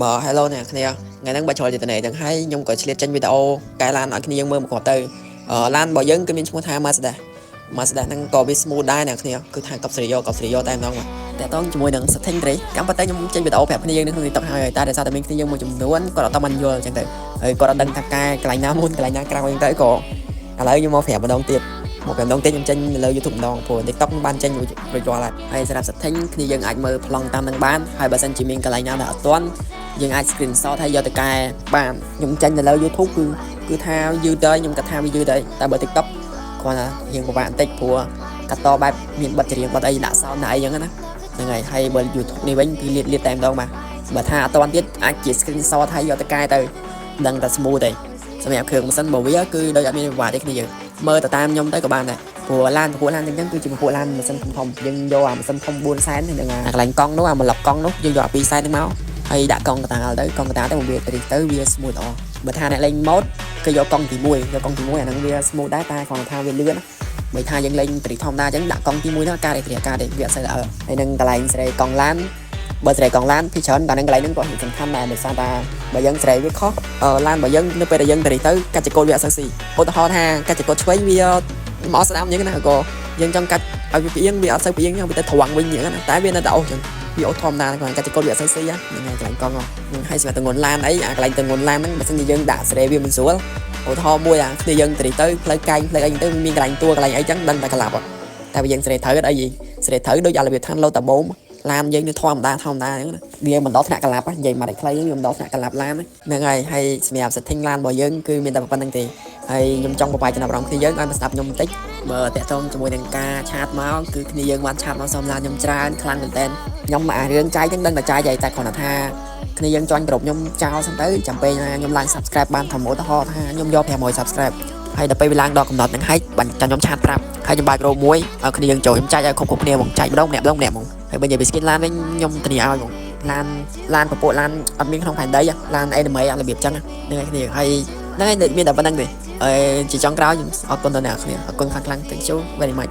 បើ Hello អ្នកគ្នាថ្ងៃហ្នឹងបើជ្រុលជាតនេចឹងហើយខ្ញុំក៏ឆ្លៀតចេញវីដេអូកែឡានឲ្យគ្នាយើងមើលមកគាត់ទៅអឺឡានរបស់យើងគឺមានឈ្មោះថា Mazda Mazda ហ្នឹងក៏វា smooth ដែរអ្នកគ្នាគឺថាកប់សេរីយកកប់សេរីយកតែម្ដងបាទតែតងជាមួយនឹង setting ត្រីកម្មប៉ុន្តែខ្ញុំចេញវីដេអូប្រាប់គ្នាយើងនៅក្នុង TikTok ហើយតែដោយសារតែមានគ្នាយើងមួយចំនួនគាត់អត់តបានយល់ចឹងទៅហើយគាត់អត់ដឹងថាកែកន្លែងណាមុនកន្លែងណាក្រោយចឹងទៅក៏ឥឡូវខ្ញុំមកប្រាប់ម្ដងទៀតមកប្រាប់ម្ដងទៀតខ្ញុំចេញនៅលើ YouTube ម្ដងព្រោះ TikTok ខ្ញុំបានចេញរួចរួចរាល់ហើយហើយសម្រាប់ setting គ្នាយើងអាចមើលប្លង់តាមនឹងបានហើយបើសិនជាមានកន្លែងណាដែលអត់ទាន់យើងអាច screenshot ហើយយកទៅកែបានខ្ញុំចេញនៅលើ YouTube គឺថាយឺតទៅខ្ញុំគិតថាវាយឺតទៅតែបើ TikTok គ្រាន់តែរៀងពិបាកបន្តិចព្រោះកាត់តបែបមានបទចម្រៀងបទអីដាក់ sound ដាក់អីចឹងណាហ្នឹងហើយហើយបើ YouTube នេះវិញគឺលៀតលៀតតែម្ដងបាទបើថាអត់ទាន់ទៀតអាចជា screenshot ហើយយកទៅកែទៅដឹងតែ smooth ទេសម្រាប់គ្រឿងម៉ាស៊ីនរបស់វាគឺដូចអត់មានវិបាកទេគ្នាយើងមើលទៅតាមខ្ញុំទៅក៏បានដែរព្រោះឡានពពួកឡានទាំងចឹងគឺជាពពួកឡានម៉ាស៊ីនធំធំយើងយកអាម៉ាស៊ីនធំ4សែនហើយនឹងអាកន្លែងកង់នោះអាម្លប់កង់នោះយើងយកអា2សែនហ្នឹងមកហើយដាក់កង់កតាលទៅកង់កតាលទៅវាទ្រិះទៅវា smooth ល្អបើថាអ្នកលេងម៉ូតគឺយកកង់ទី1យកកង់ទី1អាហ្នឹងវា smooth ដែរតែគ្រាន់តែថាវាលឿនណាបើថាយើងលេងទ្រិះធម្មតាអញ្ចឹងដាក់កង់ទី1ហ្នឹងការទេការទេវាអត់សូវល្អហើយនឹងកន្លែងសេរីកង់ឡានបើសេរីកង់ឡានពីច្រើនតែនឹងកន្លែងហ្នឹងក៏សំខាន់ដែរដោយសារតែបើយើងសេរីវាខុសឡានរបស់យើងនៅពេលដែលយើងទ្រិះទៅកាច់ចកូលវាអត់សូវស៊ីឧទាហរណ៍ថាកាច់ចកូលឆ្វេងវាមកស្ដាំអញ្ចឹងណាក៏យើងចង់កាច់ឲ្យវាផ្អៀងវាអត់សូវផ្អៀងវាទៅត្រង់វិញអញ្ចឹងណាតែវានៅតែអូសអញ្ចឹងវាអូសធម្មតាគ្រាន់កាច់ចកូលវាអត់សូវស៊ីហ្នឹងហើយកន្លែងកង់ហ្នឹងហើយសម្រាប់ទងន់ឡានអីអាកន្លែងទងន់ឡានហ្នឹងបើសិនជាយើងដាក់សេរីវាមិនស្រួលឧទាហរណ៍មួយអាគ្នាយើងទ្រិះទៅផ្លូវកែងផ្លូវអីទៅមានកន្លែងទួកន្លែងអីចឹងដឹងតែក្លាប់តែបើយើងសេរីត្រូវអីសេរីត្រូវដូចអារបៀបឋានលោតាបូមឡានយើងនេះធម្មតាធម្មតាអញ្ចឹងណាវាមិនដល់ថ្នាក់កលាប់និយាយមកតែខ្លីវាមិនដល់ថ្នាក់កលាប់ឡានហ្នឹងហើយហើយសម្រាប់ setting ឡានរបស់យើងគឺមានតែប៉ុណ្្នឹងទេហើយខ្ញុំចង់បបាយចំណាប់អារម្មណ៍គ្នាយើងឲ្យមកស្ដាប់ខ្ញុំបន្តិចបើតាក់ទងជាមួយនឹងការ chat មកគឺគ្នាយើងបាន chat មកសុំឡានខ្ញុំច្រើនខ្លាំងមែនតើខ្ញុំអារឿងចាយហ្នឹងដឹងតែចាយហើយតែគ្រាន់តែថាគ្នាយើងចាញ់ក្រុមខ្ញុំចោលសិនទៅចាំពេលណាខ្ញុំឡើង subscribe បានធម្មឧទាហរណ៍ថាខ្ញុំយក500 subscribe ហើយដល់ពេលវាឡើងដល់កំណត់ហ្នឹងហើយបាញ់ចាំខ្ញុំ chat ប្រាប់ហើយខ្ញុំបើករោមួយឲ្យគ្នាយើងចូលខ្ញុំចែកឲ្យគ្រប់គ្រប់គ្នាហ្មងចែកម្ដងម្នាក់ម្ដងម្នាក់ហ្មងហើយបើនិយាយពី skin ឡានវិញខ្ញុំធានាឲ្យហ្មងឡានឡានពពួកឡានអត់មានក្នុងផែនដីឡាន anime អារបៀបចឹងហ្នឹងហើយគ្នាហើយហ្នឹងហើយមានតែប៉ុណ្្នឹងទេហើយជាចុងក្រោយខ្ញុំអរគុណដល់អ្នកគ្នាអរគុណខ្លាំងខ្លាំង Thank you very much.